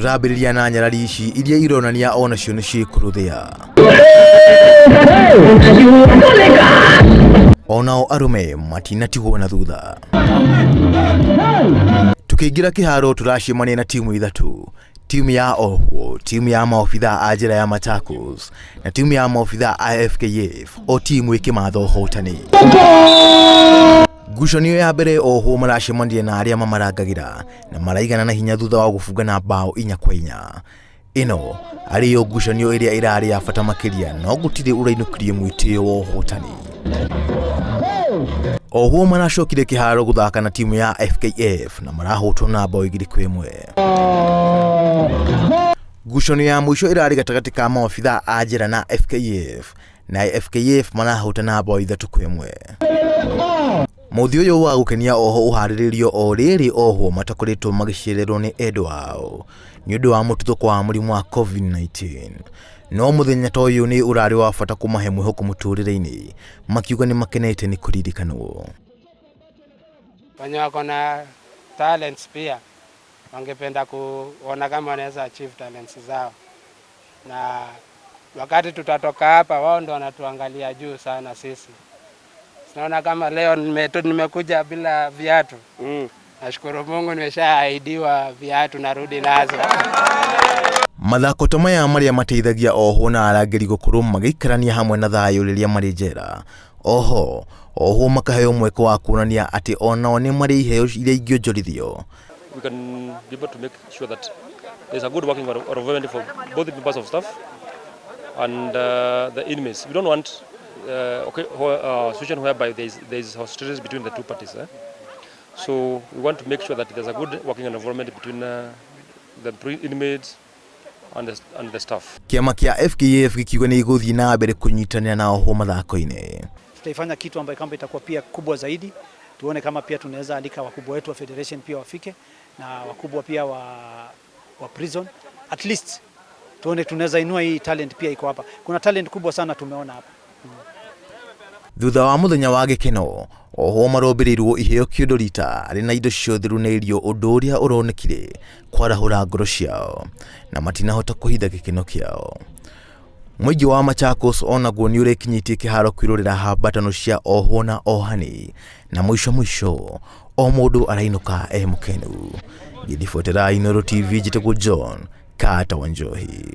Tũrambĩrĩria na nyarari ici iria ironania onacio nĩ ciĩkũrũthĩa. Onao arũme matinatigwo na thutha. Tukĩingĩra kĩharo tũracemania na timu ithatũ, timu ya ohwo, timu ya maobithaa a njera ya Machakos na timu ya maobithaa a FKF, o timu ĩkĩmatha ũhotani. Ngucanio ya mbere ohwo maracemania na arĩa mamarangagĩra na maraigana na hinya thutha wa gũbungana bao 4-4. Ĩno arĩ yo ngucanio ĩrĩa ĩrarĩ ya bata makĩria no gũtirĩ ũrainũkirie mwĩtĩo wa ũhotani. Ohwo maracokire kĩharo gũthaka na timu ya FKF na marahotwo na bao 2-1. Ngucanio ya mũico ĩrarĩ gatagatĩ ka maobithaa a njera na FKF na FKF marahotana bao 3-1. Mũthĩ ũyũ wa gũkenia oho ũharĩrĩrio o rĩrĩ ohwo matakoretwo magĩcererwo nĩ endwa ao nĩ ũndũ wa mũtuthũko wa mũrimũ wa COVID-19. No mũthenya ta ũyũ nĩ ũrarĩ wa bata kũmahe mwĩhoko mũtũrĩre-inĩ, makiuga nĩ makenete nĩ kũririkanwo. Wenye wako na talents pia wangependa kuona kama wanaweza achieve talents zao, na wakati tutatoka hapa, wao ndo wanatuangalia juu sana sisi. Tunaona kama leo nimekuja bila viatu. Nashukuru Mungu nimeshaahidiwa viatu narudi nazo. Mathako ta maya marĩa mateithagia ohwo na arangĩri gũkorwo magĩikarania hamwe na thayũ rĩrĩa marĩ njera. Oho ohwo makaheo mweke wa kuonania atĩ onao nĩ marĩ iheo iria ingĩonjorithio. We can be able to make sure that there's a good working environment for both the members of staff and the inmates. We don't want situation whereby there is hostilities between the two parties. Eh? So we want to make sure that there's a good working environment between the inmates and the staff. Kĩama kĩa FKF gĩkiuga nĩ igũthiĩ na mbere kũnyitanĩra na ohwo mathako-inĩ. Tutaifanya kitu ambayo kwamba itakuwa pia kubwa zaidi, tuone kama pia tunaweza alika wakubwa wetu wa federation pia wafike na wakubwa pia wa prison, at least tuone tunaweza inua hii talent pia iko hapa. Kuna talent kubwa sana tumeona hapa. Thutha wa mũthenya wa gĩkeno, ohwo marombĩrĩirwo iheo kĩondo rita arĩ na indo ciothe na irio, ũndũ ũrĩa ũronekire kwarahũra ngoro ciao na matinahota kũhitha gĩkeno kĩao. Mũingĩ wa Machakos onaguo nĩ ũrekinyĩtie kĩharo kwĩrorera hambatano cia ohwo na ohani na mũico mũico o mũndũ arainũka e mũkenu. Ngĩribotera Inooro TV, njĩtagwo John Kata Wanjohi.